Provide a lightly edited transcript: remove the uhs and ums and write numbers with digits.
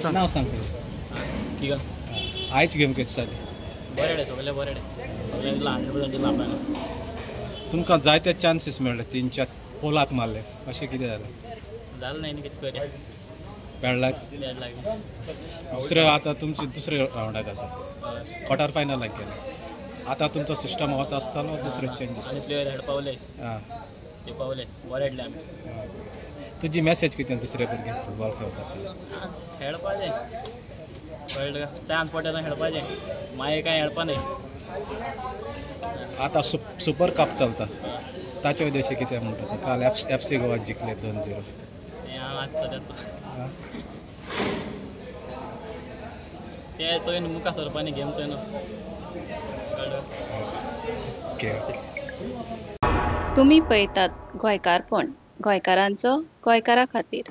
नाव सांग तुजें. किगन. आयज गेम कशी जाली? बरें, सगळे बरें, सगळे 100% दिलां आपल्याक. तुमकां जायते चान्सीस मेळ्ळे, 3-4 पोलाक मारले, अशें कितें जालें? जालें ना कितें करया. Bad luck. Bad luck. दुसरे आतां तुमचे दुसरे रावंडाक आसा, क्वॉर्टर फायनलाक गेले. आतां तुमचो सिस्टम होच आसतलो, दुसरे चेंजीस? आनी प्लेयर हेड पावले. ते पावले, बरें खेळ्ळे आमी. तुजी मॅसेज कितें दुसरे भुरगे फुटबॉल खेळतात ते? खेळपाचें कळ्ळें तुका, चान्स पडटा तेन्ना खेळपाचें, मागीर कांय खेळपा न्हय. आतां सुपर कप चलता, ताचे उद्देश कितें म्हणटा तूं? काल एफ सी गोवा जिखले 2-0. तें हांव आज सद्याचो ते चोयन मुखार सरपा न्ही, गेम चोयन. कळ्ळें? ओके. तुमी पळयतात गोंयकारपण, गोंयकारांचो गोंयकारा खातीर.